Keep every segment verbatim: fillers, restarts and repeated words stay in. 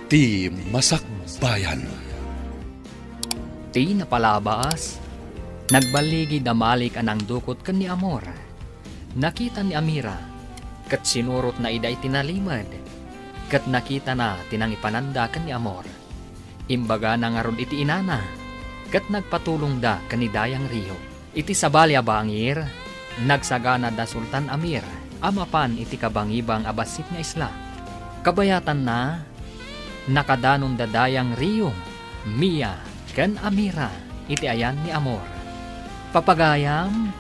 Ti Masakbayan. Ti napalabas, nagballigi da Malik a nangdukot ken ni Amor. Nakita ni Amira, ket sinurotna ida iti nalimed, ket nakitana ti nangipananda ken ni Amor. Imbagana ngarud iti inana, ket nagpatulongda ken ni Dayang Rio. Iti sabali a bangir, nagsagana da Sultan Amir a mapan iti kabangibang a bassit nga isla. Kabayatanna, nakadanon da Dayang Rio, Mia, ken Amira iti ayan ni Amor. Papagayam,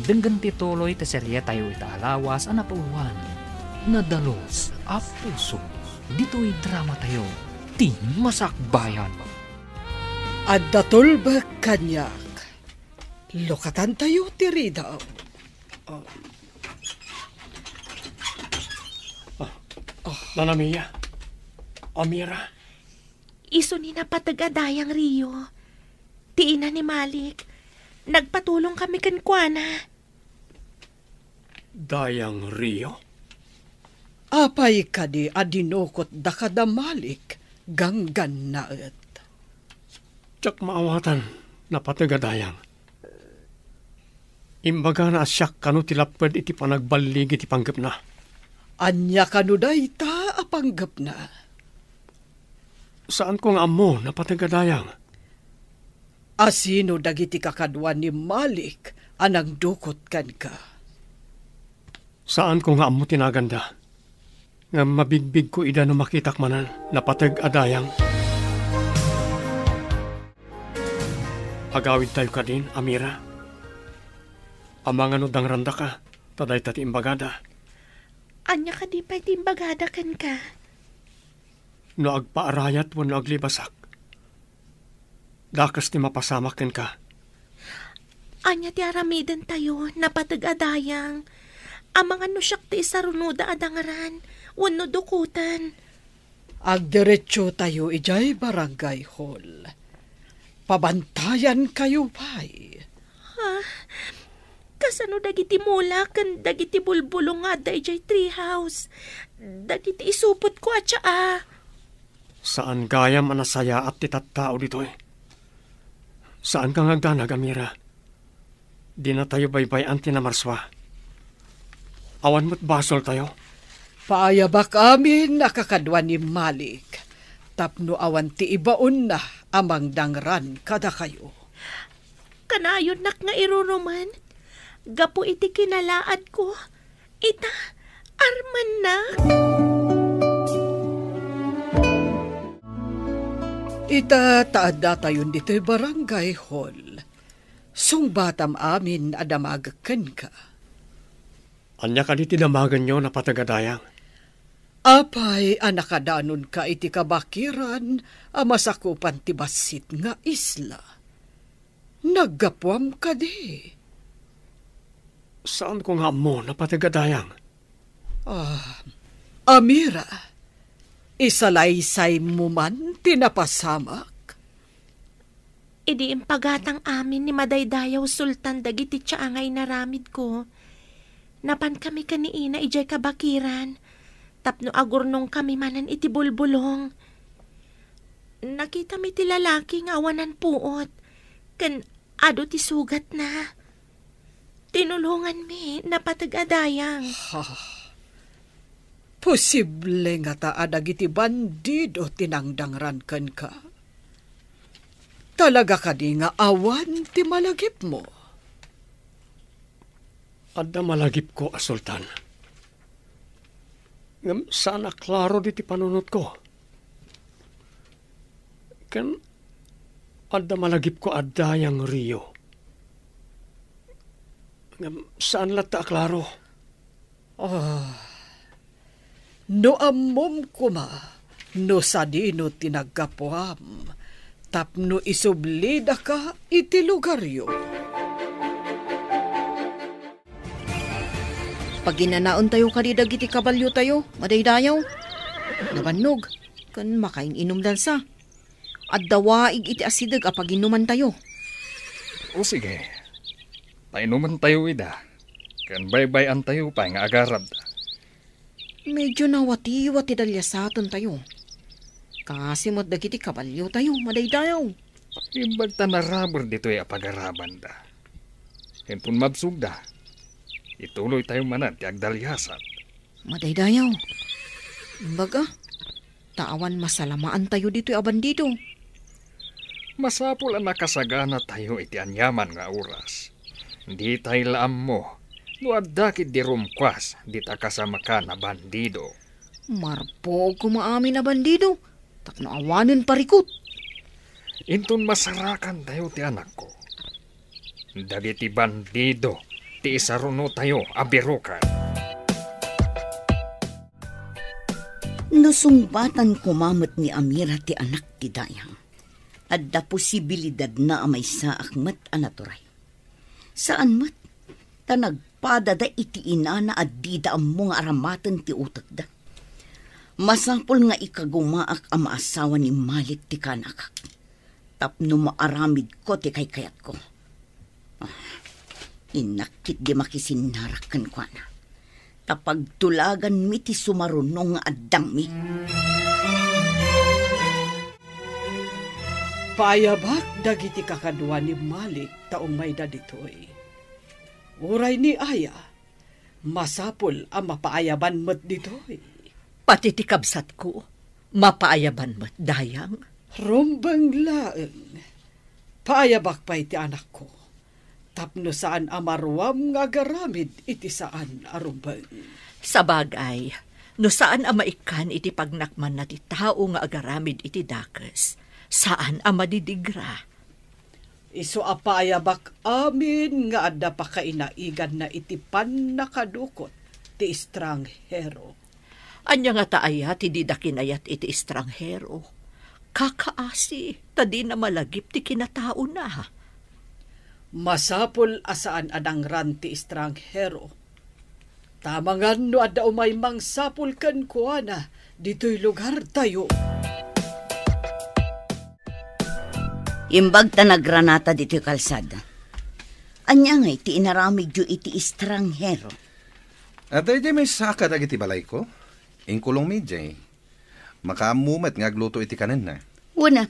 denggen ti tuloy ti serietayo ita a lawas a napauluan, Nadalus a Puso. Ditoy dramatayo, Ti Masakbayan. Adda tulbek kaniak. Lukatantayo ti ridaw. Ah. Ah, Nana Mia. Amira. Isu ni napateg a Dayang Rio. Ti ina ni Malik. Nagpatulongkami kenkuana. Dayang Rio? Apay kadi a dinukotda kada Malik, ganggannaet? Diak maawatan, napateg a Dayang. Imbagana a siak kano ti lapped iti panagballigi ti panggepna. Ania kano dayta a panggepna? Saanko nga ammo, napateg a Dayang. A sino dagiti kakadua ni Malik a nangdukot kenka? Saanko nga ammo ti naganda. Ngem mabigbigko ida no makitak manen, napateg a Dayang. Agawidtayo kadin, Amira. Amangan no dangrandaka, ta dayta ti imbagada. Ania kadi pay ti imbagada kenka? No agpaarayat wenno aglibasak, dakes ti mapasamak kenka. Ania ti aramidentayo, napateg a Dayang? Amangan no siak ti isarunoda a dangran wenno dukoten. Agdiretsotayo idiay barangay hall. Pabantayankayo pay. Ha? Kasano dagiti mula ken dagiti bulbulong nga adda idiay treehouse? Dagiti isupotko a tsaa. Saan gayam a nasayaat ti tattao ditoy. Saanka nga agdanag, Amira. Dinatayo baybay-an ti namarsua. Awan met basoltayo. Paayabak amin a kakadua ni Malik tapno awan ti ibaonna a mangdangran kadakayo. Kanayonnak nga irurumen gapu iti kinalaadko. Ita, armennak. Ita, ta addatayon ditoy barangay hall. Sungbatam amin a damagek kenka. Ania kadi ti damagenyo, napateg a Dayang? Apay a nakadanonka iti kabakiran a masakupan ti bassit nga isla? Naggapuam kadi? Saanko nga ammo, napateg a Dayang. Ah, Amira, isalaysaymo man ti napasamak? Idi impagatang amin ni Madaydayaw Sultan dagiti tsaa nga inaramidko, napankami ken ni Ina idiay kabakiran tapno agurnongkami manen iti bulbulong. Nakitami ti lalaki nga awanan puot ken adu ti sugatna. Tinulonganmi, napateg a Dayang. Ha? Posible ngata a dagiti bandido ti nangdangran kenka? Talaga kadi nga awan ti malagipmo? Adda malagipko a sultan. Ngem saan a klaro diti panunotko. Ken adda malagipko a Dayang Rio. Ngem saan latta a klaro. Ah, no ammom koma no sadino ti naggapuam tapno isublidaka iti lugaryo. Paginanaentayo kadi dagiti kabaliotayo, madaydayaw. Nabannog, ken makain-inumdansa. Adda waig iti asideg a paginumantayo. O sige, painumantayo ida, ken baybay-antayo pay nga agarabda. Medyo nawatiwa ti daliasatentayo. Kaasi met dagiti kabaliotayo, madaydayaw. Imbag ta naraber ditoy a pagarabanda. Inton mabsogda, ituloytayo manen ti agdaliasat. Madaydayaw. Imbag a, ta awan masalamaantayo ditoy a bandido. Masapul a nakasaganatayo iti aniaman nga oras. Ditay la ammo no adda ketdi rumkuas dita kasamakan a bandido. Marpuog koma amin a bandido, tapno awanen parikut. Inton masarakantayo ti anakko, dagiti bandido ti isarunotayo a birokan. No sungbatan koma met ni Amira ti anak ti dayang, adda posibilidadna a maysaak met a naturay. Saan met, ta nagpadada iti inana a dida ammo nga aramaten ti utekda. Masapul nga ikagumaak a maasawa ni Malik ti kanakak, tapno maaramidko ti kaykayatko. Ah, innak ketdi makisinnarak kenkuana, ta pagtulaganmi ti sumaruno nga addangmi. Paayabak dagiti kakadua ni Malik ta umayda ditoy. Uray ni Aya, masapul a mapaayaban met ditoy. Pati ti kabsatko, mapaayaban met, dayang. Rumbeng laeng. Paayabak pay ti anakko, tapno saan a maruam nga agaramid iti saan a rumbeng. Sabagay, no saan a maikkan iti pagnakmanna ti tao nga agaramid iti dakes, saan a madidigra. Isu a paayabak amin nga adda pakainaiganna iti pannakadukot ti estranghero. Ania ngata aya ti dida kinayat iti estranghero? Kakaasi, ta dina malagip ti kinataona. Masapul a saan a dangran ti estranghero. Ta amangan no adda umay mangsapul kenkuana ditoy lugartayo. Imbag ta nagranata ditoy kalsada. Ania ngay ti inaramidyo iti estranghero? Adda idiay maysa kadagiti balayko. Inkulongmi idiay. Makaammo met nga agluto iti kanenna. Wen a.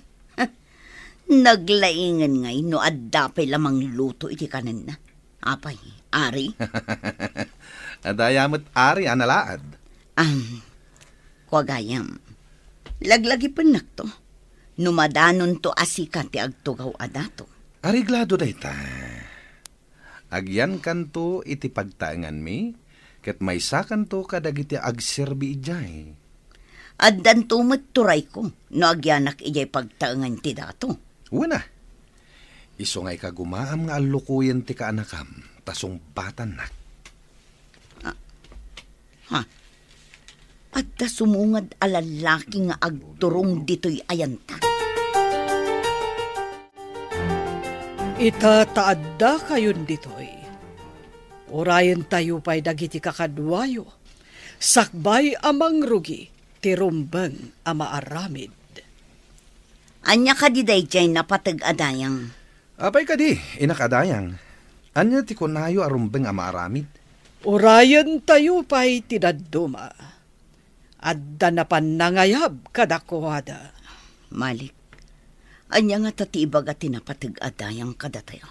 Naglaingen ngay no adda pay la mangluto iti kanenna. Apay, Ari? Adda aya met Ari a nalaad. Am, kua gayam, laglagipennakto no madanonto a sika ti agtugaw a dato. Areglado dayta. Agyankanto iti pagtaenganmi, ket maysakanto kadagiti agserbi idiay. Addanto met turayko no agyanak idiay pagtaengan ti dato. Wen a. Isu nga ikagumaam nga allukoyen ti kaanakam, ta sungbatannak. Ah, ha? Adda sumungad a lallaki nga agturong ditoy ayanta. Ita ta addakayon ditoy, urayentayo pay dagiti kakaduayo, sakbay a mangrugi ti rumbeng a maaramid. Ania kadi daydiay napateg a dayang? Apay kadi, inak a dayang? Ania ti kunayo a rumbeng a maaramid? Urayentayo pay ti dadduma. Adda napan nangayab kadakuada. Malik, ania ngata ti ibaga ti napateg a dayang kadatayo?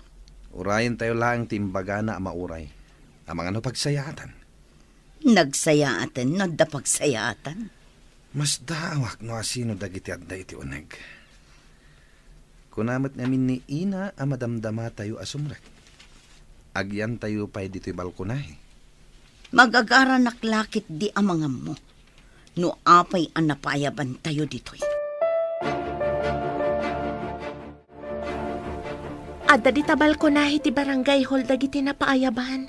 Urayentayo laeng ti imbagana a mauray. Amangan no pagsayaatan. Nagsayaaten no adda pagsayaatan. Masdaawak no asino dagiti adda iti uneg. Kuna met ngamin ni Ina a madamdamatayo a sumrek. Agyantayo pay ditoy balkonahe. Magagaranak la ketdi a mangammo no apay a napaayabantayo ditoy. Adda dita balkonahe ti barangay hall dagiti napaayaban.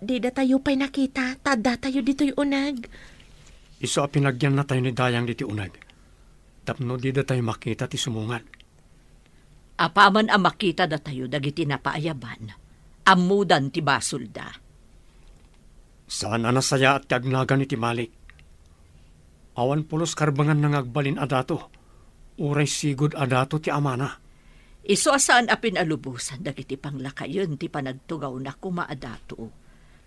Didatayo pay nakita, ta addatayo ditoy uneg. Isu a pinagyannatayo ni Dayang ditoy uneg, tapno didatayo makita ti sumungad. Apaman a makita datayo dagiti napaayaban, ammodan ti basolda. Saan a nasayaat ti agnagan iti Malik. Awan pulos karbenganna nga agbalin a dato, uray sigud a dato ti amana. Isu a saan a pinalubosan dagiti panglakayen ti panagtugawna koma a dato,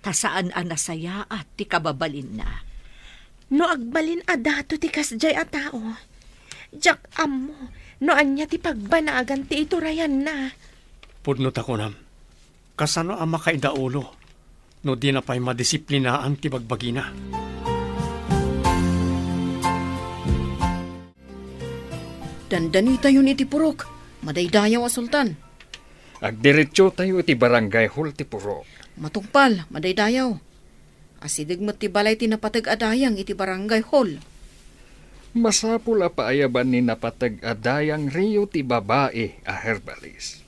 ta saan a nasayaat ti kababalinna. No agbalin a dato ti kasdiay a tao, Diak ammo no ania ti pagbanagan ti iturayanna. Pudno ta kunam, kasano a makaidaulo no dina pay madisiplinaan ti bagbagina? Dandanitayon iti purok, madaydayaw a Sultan. Agdiretsotayo iti barangay hall ti purok. Matungpal, madaydayaw. Asideg met ti balay ti napateg a dayang iti barangay hall. Masapul a paayaban ni napateg a dayang Rio ti babai a herbalis.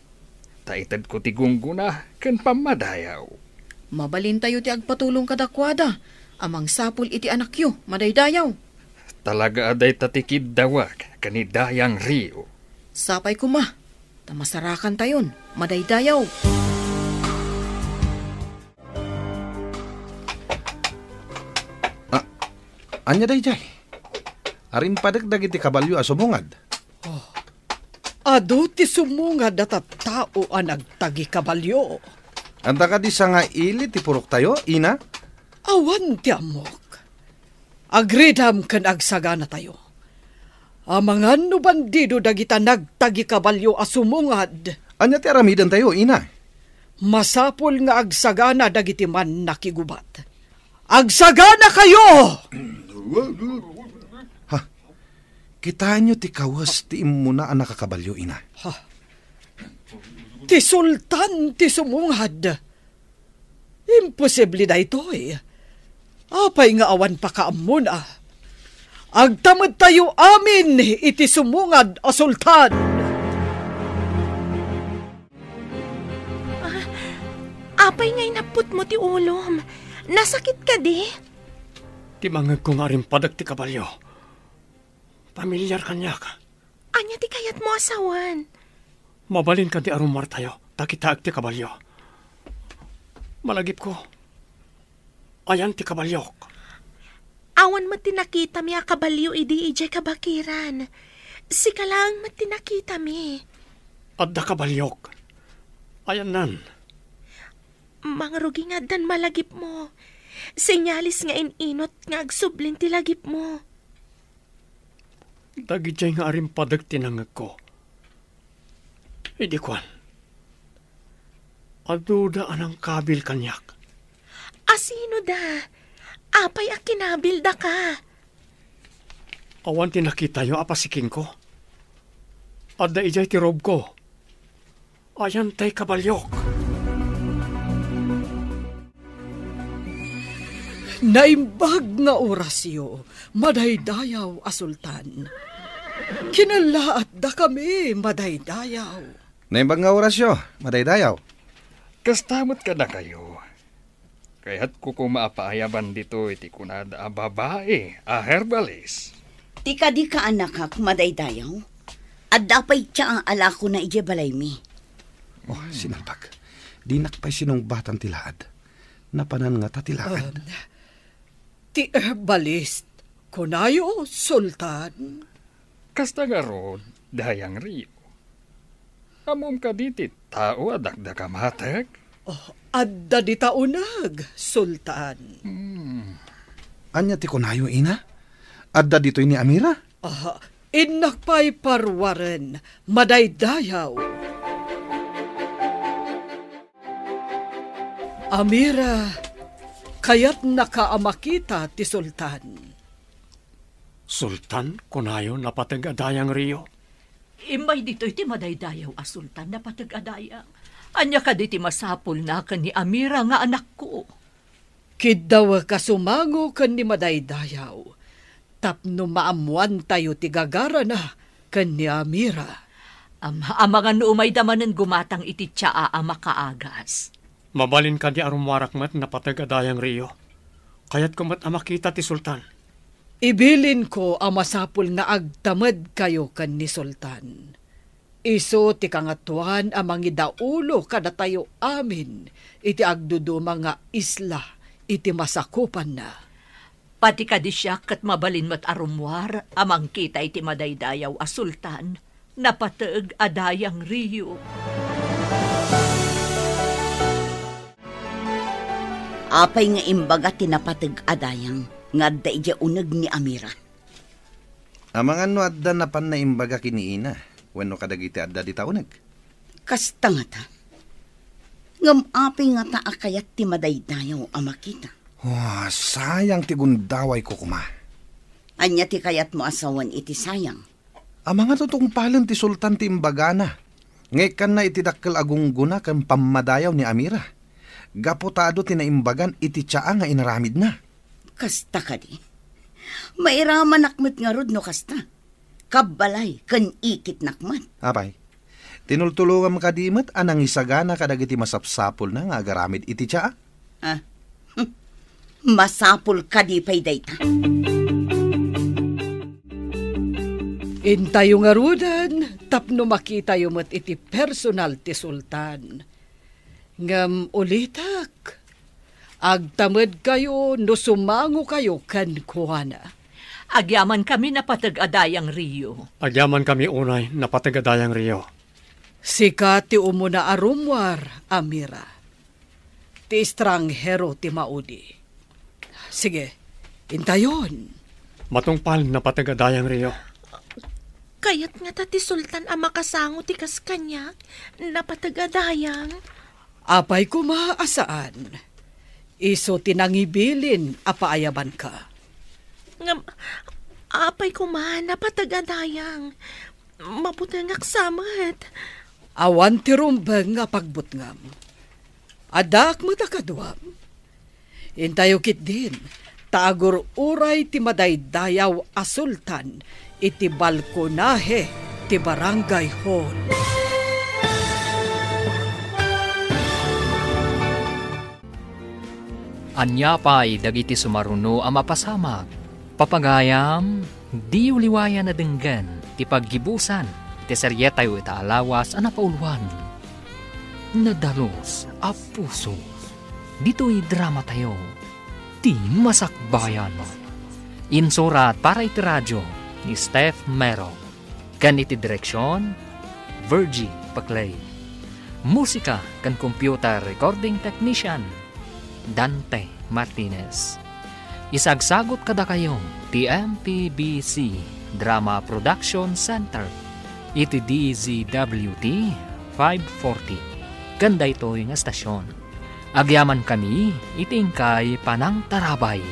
Ta itedko ti gunggona ken pammadayaw. Mabalintayo ti agpatulong kadakuada a mangsapul iti anakyo, madaydayaw. Talaga a dayta ti kiddawek ken ni Dayang Rio. Sapay koma, ta masarakantayon, madaydayaw. Ah, ania daydiay? Arimpadek dagiti kabalio a sumungad. Oh, adu ti sumungad a tattao a nagtagi kabalio. Adda kadi sangaili ti puroktayo, ina? Awan ti ammok. Agridam ken agsaganatayo. Amangan no bandido dagita nagtagi kabalio a sumungad. Ania ti aramidentayo, ina? Masapul nga agsagana dagiti mannakigubat. Agsaganakayo! Ha? Kitaenyo ti kawes ti immuna a nakakabalio, ina. Ha? Ti sultan ti sumungad. Imposible daytoy. Apay nga awan pakaammona? Agtamedtayo amin iti sumungad a sultan. Ah, apay nga inapputmo ti ulom? Nasakit kadi? Ti mangngegko nga arimpadek ti kabalio. Pamilyar kaniak. Ania ti kayatmo a sawen? Mabalin kadi a rummuartayo, ta kitaek ti kabalio. Malagipko, ayan ti kabaliok. Awan met ti nakitami a kabalio idi idiay kabakiran. Sika laeng met ti nakitami. Adda kabaliok. Ayannan. Mangrugi nga addan malagipmo. Senyales nga in-inut nga agsublin ti lagipmo. Dagidiay nga arimpadek ti nangngegko. Idi kuan, aduda a nangkabil kaniak. Asino da? Apay a kinabil daka? Awan ti nakitayo a pasikingko. Adda idiay ti robko. Ayan tay kabaliok. Naimbag nga orasyo, madaydayaw a sultan. Kinellaatdakami, madaydayaw. Naimbag nga orasyo, madaydayaw. Kasta met kadakayo. Kayatko koma a paayaban ditoy ti kunada a babai a herbalis. Ti kadi kaanakak, madaydayaw? Adda pay tsa a lakona idiay balaymi. Oh, sinalbag. Dinak pay sinungbatan ti laad. Napanan ngata ti laad. Um, ti herbalist, kunayo, Sultan? Kasta ngarud, Dayang Rio. Ammom kadi ti tao a dakdakamatek? Oh, adda dita uneg, Sultan. Hmm. Ania ti kunayo, ina? Adda ditoy ni Amira? Ah, innak pay paruaren, madaydayaw. Amira, kayatnaka a makita ti Sultan. Sultan, kunayo, napateg a Dayang Rio? Immay ditoy ti madaydayaw a Sultan, napateg a Dayang. Ania kadi ti masapulna ken ni Amira nga anakko? Kiddawek a sumango ken ni madaydayaw tapno maammoantayo ti gagarana ken ni Amira. Am-, amangan no umayda manen gumatang iti tsaa a makaagas. Mabalin kadi a rummuarak met, napateg a Dayang Rio? Kayatko met a makita ti Sultan. Ibilinko a masapul nga agtamedkayo ken ni Sultan. Isu ti Kangatoan a mangidaulo kadatayo amin iti agduduma nga isla iti masakupanna. Pati kadi siak ket mabalin met a rummuar a mangkita iti madaydayaw a Sultan, napateg a Dayang Rio. Apay nga imbaga ti napateg a dayang nga adda idiay uneg ni Amira? Amangan no adda napan naimbaga ken ni Ina wenno kadagiti adda dita uneg. Kasta ngata. Ngem apay ngata a kayat ti madaydayaw a makita? Oh, sayang ti gundawayko koma. Ania ti kayatmo a sawen iti sayang? Amangan no tungpalen ti sultan ti imbagana. Nga ikkanna iti dakkel a gunggona ken pammadayaw ni Amira. Gapu ta adu ti naimbagan iti tsaa nga inaramidna. Kasta kadi? Mairamanak met ngarud no kasta. Kabbalay ken ikitnak met. Apay, tinultulongam kadi met a nangisagana kadagiti masapsapulna nga agaramid iti tsaa? Ah, masapul kadi pay dayta. Intayo ngaruden tapno makitayo met iti personal ti sultan. Ngem ulitek, agtamedkayo no sumangokayo kenkuana. Agyamankami napateg a dayang Rio. Agyamankami unay napateg a dayang Rio. Sika ti umuna a rummuar, Amira. Ti estranghero ti maudi. Sige, intayon. Matungpal napateg a dayang Rio. Kayat ngata ti sultan a makasango ti kas kaniak, napateg a dayang. Apay koma a saan? Isu ti nangibilin a paayabanka. Ngem, apay koma, napateg a dayang. Mabutengak sa met. Awan ti rumbeng nga pagbutngam. Addaak met a kaduam. Intayo ketdin, ta agur-uray ti madaydayaw a sultan iti balkonahe ti Barangay Hall. Ania pay dagiti sumaruno a mapasamak? Papagayam, diyo liwayan a denggen ti paggibusan ti serietayo ita a lawas a napauluan, Nadalus a Puso. Ditoy dramatayo, Ti Masakbayan. Insurat para iti radio ni Steph Mero. Ken iti direksion, Virgie Paclay. Musika ken computer recording technician, Dante Martinez. Isagsagut kadakayo ti M P B C Drama Production Center iti D Z W T five forty ken daytoy nga estasion. Agyamankami iti inkay panangtarabay.